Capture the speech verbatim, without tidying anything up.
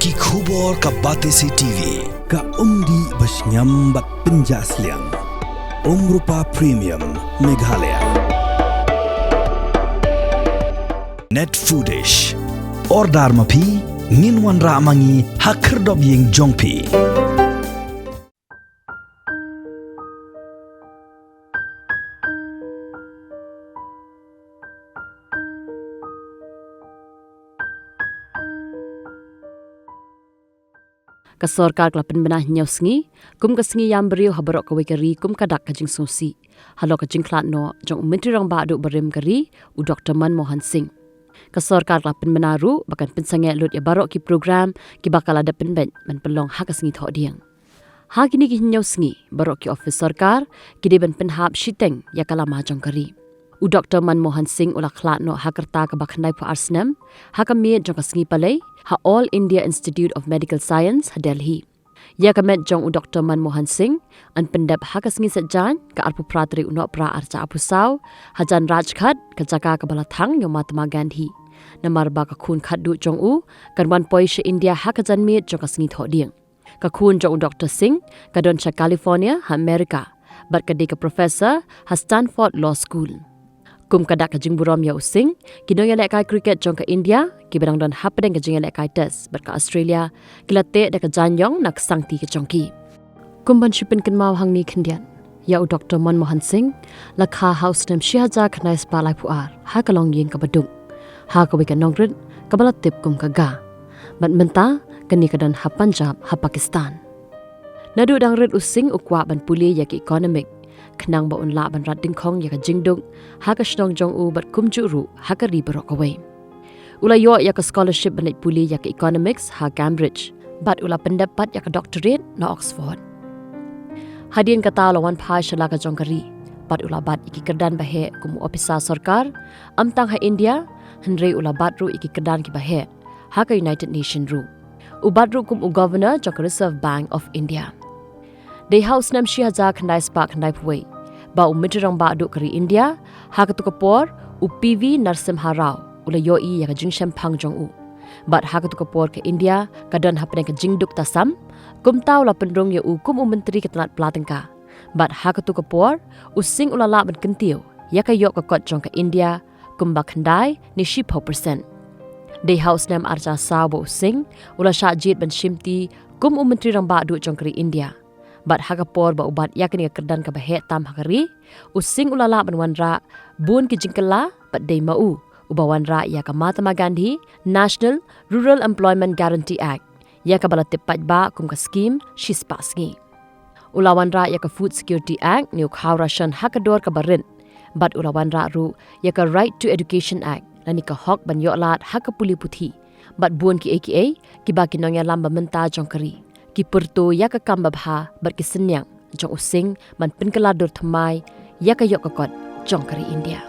Ki khubor ka Batesi T V. Ka umdih ba shngiam bad pynjah sliang. Umrupa Premium Meghalaya. Net Foodish. Order ma phi, ngin wanrah ma ngi ha khyrdop ïing jong phi. Ka sorkar ka la pynbna hynñiew sngi kum ka sngi ïam briew ha baroh kawei ka ri kum ka dak ka jingsngewsih halor ka jingkhlad noh jong u Myntri Rangbah Duh barim ka ri, u Doktor Manmohan Singh. Ka sorkar ka la pynbna ruh ba kan pynsangeh lut ïa baroh ki program kiba ka la dep pynbeit ban pynlong ha ka sngi Thohdieng. Ha kine ki hynñiew sngi, baroh ki ophis sorkar ki dei ban pynhap shiteng ïa ka lama jong ka ri. U Doktor Manmohan Singh u la khlad noh ha ka rta kaba khyndaiphew ar snem ha ka miet jong ka sngi Palei ha All India Institute of Medical Science ha Delhi. Ïa ka met jong u Doktor Manmohan Singh yn pyndep ha ka sngi Saitjaiñ, ka arphew phra tarik u Nohprah arhajar arphew saw, hajan Rajghat, ka jaka kaba la thang ïa u Mahatma Gandhi. Namar ba ka khun khatduh jong u kan wan poi sha India ha ka janmiet jong ka sngi Thohdieng. Ka khun jong u Doktor Singh ka don sha California ha Amerika bad ka dei ka professor ha Stanford Law School. Kum ka dak ka jingburom ïa u Singh, ki nongïalehkai cricket jong ka India kiba dang don hapdeng ka jingïalehkai Test bad ka Australia ki la teh da ka jaiñïong na ka sangti ka jong ki. Kum ban shu pynkynmaw hangne khyndiat, ïa u Doktor Manmohan Singh la kha ha u snem shi hajar khyndai spah laiphew ar ha ka longïing kaba duk ha kawei ka nongrit kaba la tip kum ka Ga. Bad mynta kane ka don ha Punjab ha Pakistan. Naduh dang rit u Singh u kwah ban pule ïa ka economic khnang ba un lah ban rat dyngkhong ïa ka jingduk ha ka shnong jong u bad kumjuh ruh ha ka ri baroh kawei. U la ïoh ïa ka scholarship ban leit pule ïa ka economics ha Cambridge bad u la pyndep pat ïa ka doctorate na Oxford. Hadien kata u la wan phai sha la ka jong ka ri bad u la bat ïa ki kyrdan ba heh kum u ophisar sorkar, ym tang ha India, hynrei u la bat ruh ïa ki kyrdan kiba heh ha ka United Nation ruh. U bat ruh kum u Governor jong ka Reserve Bank of India. Dei ha u snem shi hajar khyndai spah khyndaiphew wei ba u Myntri Rangbah Duh ka ri India, ha katu ka por u P V Narasimha Rao u la ïohi ïa ka jingshemphang jong u. Bad ha katu ka por ka India ka don hapdeng ka jingduk tasam, kumta u la pynrung ïa u kum u Myntri ka tnat pla tyngka. Bad ha katu ka por u Singh u la lah ban kyntiew ïa ka ïoh ka kot jong ka India kumba khyndai ne shiphew percent. Dei ha u snem arhajar saw ba u Singh u la shah jied ban shimti kum u Myntri Rangbah Duh jong ka ri India. Bad ha ka por ba u bat ïa kane ka kyrdan kaba heh tam ha ka ri, u Singh u la lah ban wanrah bun ki jingkylla bad dei ma u uba wanrah ïa ka Mahatma Gandhi National Rural Employment Guarantee Act, ïa kaba la tip paidbah kum ka skhim shispah sngi. U la wanrah ïa ka Food Security Act ne u khaw ration ha ka dor kaba rit. Bad u la wanrah ruh ïa ka Right to Education Act lane ka hok ban ïoh lad ha ka pule puthi. Bad bun kiei kiei kiba ki nongïalam ba mynta jong ka ri ki pyrto ïa ka kam babha bad ki synñiang jong u Singh ban pynkylla dur thymmai ïa ka ïoh ka kot jong ka ri India.